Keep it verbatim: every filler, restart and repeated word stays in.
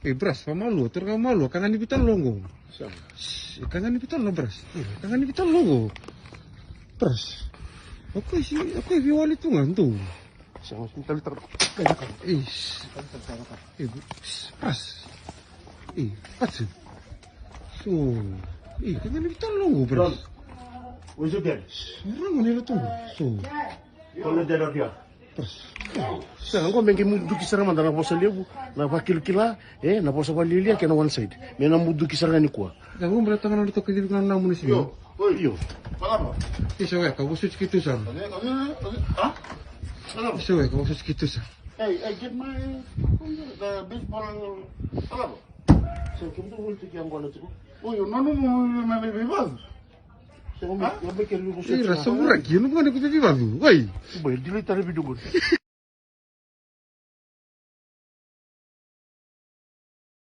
Ei, Bras, vakamalua, toro vakamalua, ka ga ni veitalanoa qo. Sa. Shh, ka ga ni veitalanoa, Bras. Ei, ka ga ni veitalanoa qo. Bras. O koya si, o koya veiwali tu ga, dou. Sa, mas ni talitaka. Ei, shh. Ei, shh, Bras. Ei, atu. So. Ei, ka ga ni veitalanoa qo, Bras. Don, where's your dad? Shh, ora qo ni la tu. So. Call your dad out here. Sa, qo me qai muduki sara mada na vosa levu, na vakilakila, e, na vosa vakalialia kei na one side. Me na muduki sara ga nikua. Da vou bala taga na dua toka civi na namu na sini. Io, oi. Io. Palava. Isa weka, vou suti kitu sara. Oi, oi, oi, oi. Ha? Palava. Isa weka, vou suti kitu sara. Hey, hey, get my, the baseball. Palava. So, kemudou voli tiko qo na tiko. Oi, no, no, no, no, no, no, no, no. Ira sa vura kina, vua ni kuta ni vavu. Oi. Bai, delete na video qori.